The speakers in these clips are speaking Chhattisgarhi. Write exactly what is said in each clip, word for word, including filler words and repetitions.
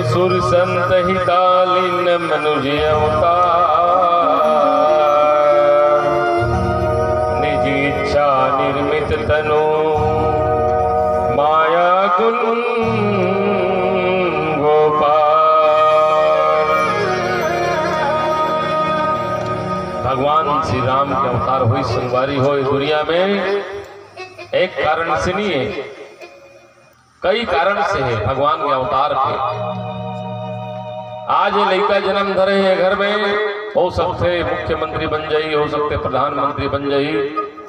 सुर संत हितालिन मनुज अवतार। निज इच्छा निर्मित तनु माया गुण गोपाल। भगवान श्री राम के अवतार होय संगवारी हो दुनिया में, एक कारण से नहीं है, कई कारण से है भगवान के अवतार के। आज ये लइका जन्म धरे हे घर में, हो सकथे मुख्यमंत्री बन जाही, हो सकथे प्रधानमंत्री बन जाही,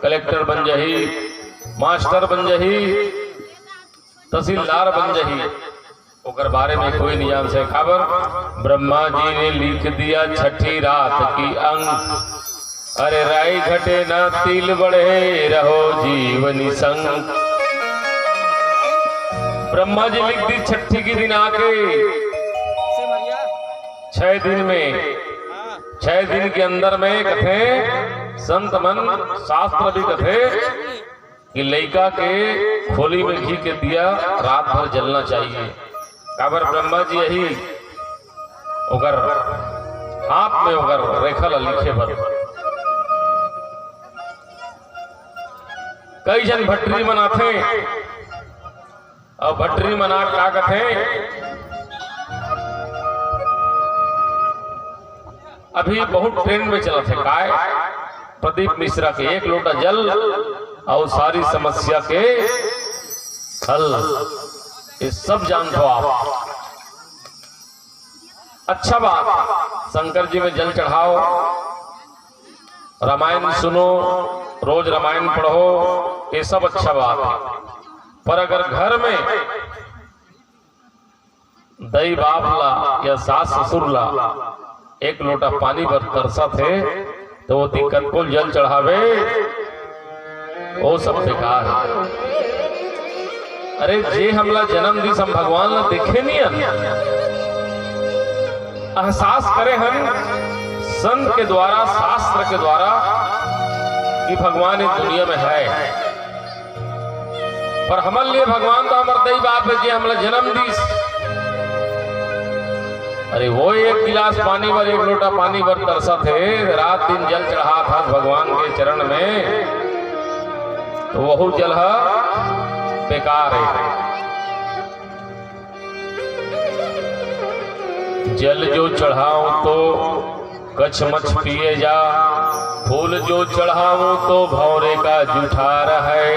कलेक्टर बन जाही, मास्टर बन जाही, तहसीलदार बन जाही, ओकर बारे में कोई नहीं जान से। काबर? ब्रह्मा जी ने लिख दिया छठी रात की अंक। अरे राई घटे ना तिल बढ़े, रहो जीवनी संग। ब्रह्मा जी लिख दी छठी के दिन आके, छह दिन में, छह दिन के अंदर में कथे संत मन, शास्त्र भी कथे कि लइका के खोली में घी के दिया रात भर जलना चाहिए। काबर? ब्रह्मा जी यही ओकर हाथ में ओकर रेखा ला लिखे बर। कई झन भटरी मन आथे, अउ भटरी मन आ का कथे, अभी बहुत ट्रेंड में चलत हे काय, प्रदीप मिश्रा के एक लोटा जल अउ सारी समस्या के हल। ये सब जानथो आप। अच्छा बात, शंकर जी में जल चढ़ाओ, रामायण सुनो, रोज रामायण पढ़ो, ये सब अच्छा बात है। पर अगर घर में दई बाप ला या सास ससुर ला एक लोटा पानी बर तरसत हे, तो वो दिक्कत को जल चढ़ावे, वो सब बेकार है। अरे, जे हमला जन्म दिस, हम भगवान ला देखे नहीं हन, एहसास करे हन संत के द्वारा, शास्त्र के द्वारा कि भगवान इस दुनिया में है। पर हमर लिए भगवान तो हमर दई बाप हे, जे हमला जन्म दिस। अरे, वो एक गिलास पानी बर, एक लोटा पानी बर तरसत हे, रात दिन जल चढ़ात हस भगवान के चरण में, तो वहू जल ह बेकार हे। जल जो चढ़ाओ तो कछमछ पिए जा, फूल जो चढ़ाऊं तो भौरे का जुठार है।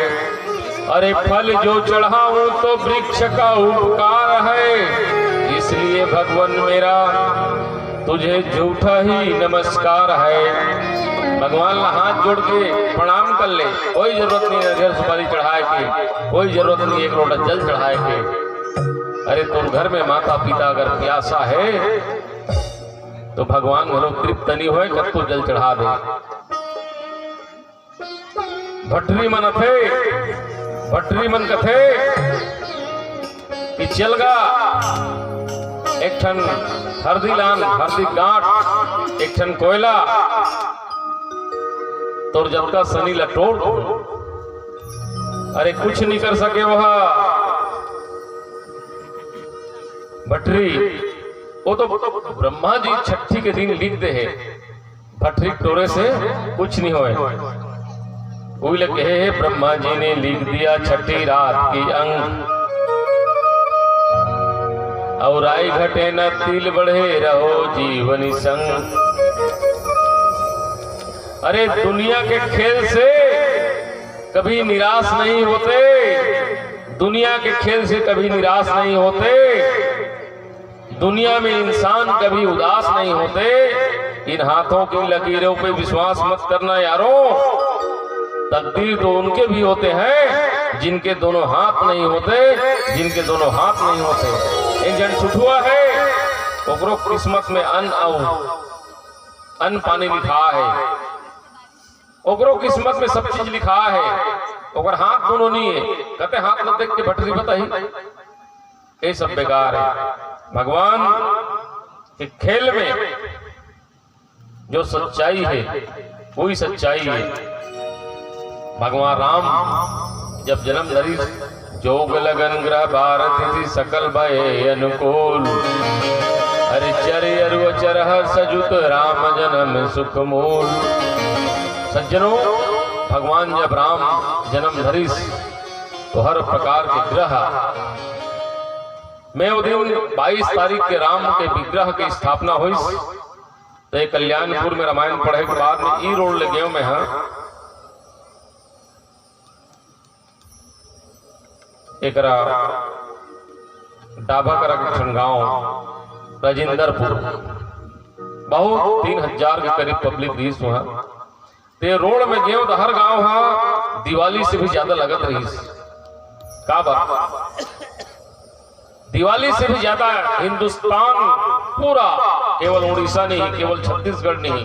अरे, फल जो चढ़ाऊं तो वृक्ष का उपकार है। इसलिए भगवान मेरा, तुझे झूठा ही नमस्कार है। भगवान ला हाथ जोड़ के प्रणाम कर ले, कोई जरूरत नहीं है नरियर सुपारी चढ़ाए के, कोई जरूरत नहीं एक लोटा जल चढ़ाए के। अरे, तोर घर में माता पिता अगर प्यासा है, तो भगवान घलो तृप्त नहीं होय, कतको जल चढ़ा दे। भटरी मन अथे, भटरी मन कथे कि चल गा, एक ठन हरदी लान, हरदी गांठ, एक ठन कोयला, तोर जतका सनी ला टोर। अरे, कुछ नहीं कर सके वह भटरी। वो तो ब्रह्मा जी छठी के दिन लिख दे हे, भटरी टोरे से कुछ नहीं होए। उही ल कहे हे, ब्रह्मा जी ने लिख दिया छठी रात की अंक, और आई घटे न तिल बढ़े, रहो जीवनी संग। अरे, दुनिया के खेल से कभी निराश नहीं होते, दुनिया के खेल से कभी निराश नहीं होते। दुनिया में इंसान कभी उदास नहीं होते। इन हाथों की लकीरों पे विश्वास मत करना यारों, तकदीर तो उनके भी होते हैं जिनके दोनों हाथ नहीं होते, जिनके दोनों हाथ नहीं होते। एक जन सुठुआ है, ओकरो किस्मत में अन्न अउ अन्न पानी लिखा है, ओकरो किस्मत में सब चीज लिखा है, ओकर हाथ दोनों नहीं है, कते हाथ न देख के भटरी बताही। ये सब बेकार है। भगवान के खेल में जो सच्चाई है, वही सच्चाई है। भगवान राम जब जन्म धरिस, जोग लगन गृह बार तिथि सकल भए अनुकूल। अरे चर अरु अचर हर सजुत राम जन्म सुख मूल। सज्जनों, भगवान जब राम जन्म धरिस तो हर प्रकार के गृह में वो दिन बाईस तारीख के राम के विग्रह के स्थापना होइस। तो ये कल्याणपुर में रामायण पढ़े के बाद में ई रोड ले गयो मैं, हाँ, एकरा डाबा करा के ठन गांव राजेंद्रपुर, बहुत तीन हजार के करीब पब्लिक रहिस वहाँ। ते रोड में गयो तो हर गांव हा दिवाली से भी ज्यादा लगत रहिस। का बात? दिवाली से भी ज्यादा हिंदुस्तान पूरा, केवल उड़ीसा नहीं, केवल छत्तीसगढ़ नहीं,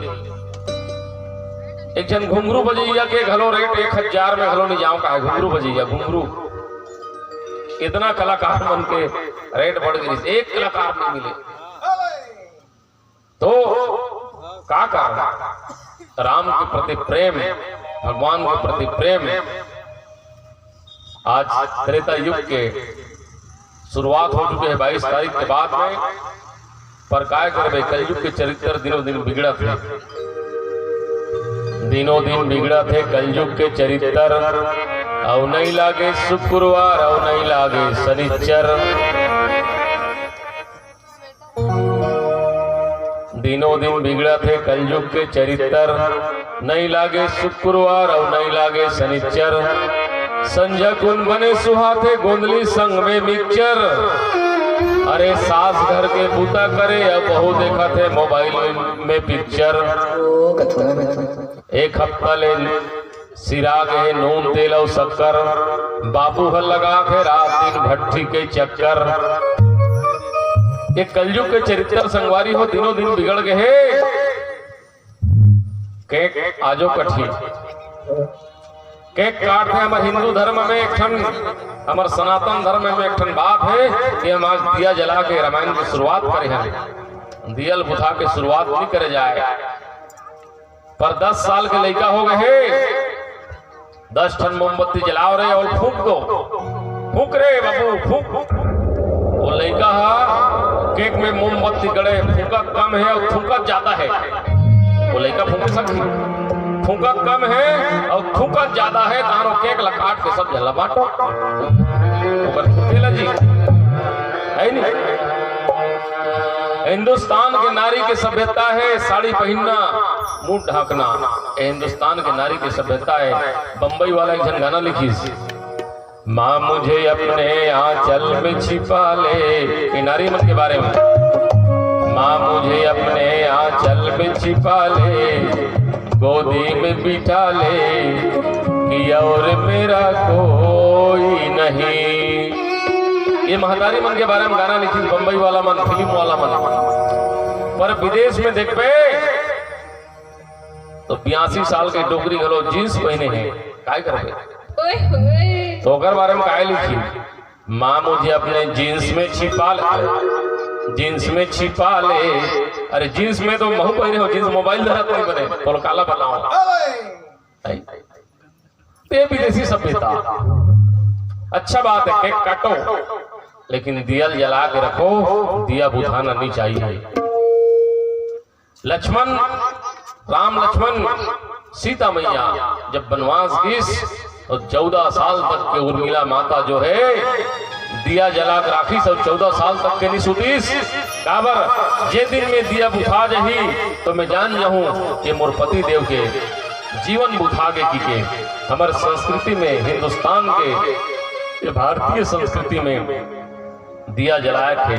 एक झन घुंघरू बजैया के घलो रेट एक हजार में घलो नहीं जाओ, का है घुंघरू बजैया, घुंघरू इतना कलाकार मन के रेट बढ़ गई, एक कलाकार नहीं मिले। तो का कारण? राम के प्रति प्रेम, भगवान के प्रति प्रेम। आज त्रेता युग के शुरुआत हो चुके हैं बाईस तारीख के बाद में, पर काय करबे, कलयुग के चरित्र दिनों दिन बिगड़त है, दिनों दिन बिगड़त है कलयुग के चरित्र। अउ नहीं लागे शुक्रवार, अउ नहीं लागे शनिचर। दिनों दिन बिगड़त हे कलयुग के चरित्र, नहीं लागे शुक्रवार अउ नहीं लागे शनिचर। संझा कुन बने सुहाथे गोंदली संग में मिक्सचर। अरे सास घर के बूता करे, अब बहू देखत हे मोबाइल में, में पिक्चर। ओ, कथुआ में तो। एक हफ्ता ले सिरा गे हे नून तेल अउ शक्कर, बाबू ह लगात हे रात दिन भट्ठी के चक्कर। ये कलयुग के चरित्र संगवारी हो, दिनों दिन बिगड़ गे हे। केक आजो कटही, केक काटथे। हमर हिंदू धर्म में एक ठन, हमर सनातन धर्म में एक ठन बात हे कि हम आज दिया जला के रामायण की शुरुआत करे हन, दियल बुता के शुरुआत नहीं करे जाए। पर दस साल के लइका हो गे हे, दस ठन मोमबत्ती जलाव रे अउ फूंक दो, फूंक रे बाबू, फूंक। वो लइका हा केक में मोमबत्ती गड़े, फूंकत कम हे अउ फूंकत ज्यादा हे। वो लइका फूंक सकही, फूंकत कम हे अउ फूंकत ज्यादा हे, तारो केक ला काट के सब झन ला बांटो। ओकर फूंके ला जी, है नी? हिंदुस्तान के नारी के सभ्यता हे साड़ी पहिनना, मुंह ढांकना। ए हिंदुस्तान के नारी के सभ्यता हे। बम्बई वाला एक झन गाना लिखिस, माँ मुझे अपने आंचल में छिपा ले, ये नारी मन के बारे में, माँ मुझे अपने आंचल में छिपा ले, गोदी में बिठा ले, कि और मेरा कोई नहीं। ये महतारी मन के बारे में गाना लिखिस बम्बई वाला मन, फिल्म वाला मन। पर विदेश में देखबे तो बयासी साल के डोकरी घलो जींस पहिने हे, काय करबे? ओए होए। तो ओकर बारे में काय लिखी? माँ मुझे अपने जींस में छिपा ले, जींस में छिपा ले। अरे जींस में तो महू पहिने हो, जींस मोबाइल धरत नहीं बने, बोल काला बताओ। ते विदेशी सभ्यता। अच्छा बात है, केक काटो, लेकिन दिया जला के रखो, दिया बुझाना नहीं चाहिए। लक्ष्मण, राम लक्ष्मण, सीता मैया जब वनवास गिस तो चौदह साल तक के उर्मिला माता जो है दिया जला के राखिस अउ चौदह साल तक के नहीं सुतिस। काबर, जे दिन में दिया बुझा जाही तो मैं जान जाहूं कि मोर पति देव के जीवन बुझा गे कि के। हमर संस्कृति में, हिंदुस्तान के, ये भारतीय संस्कृति में दिया जलाए के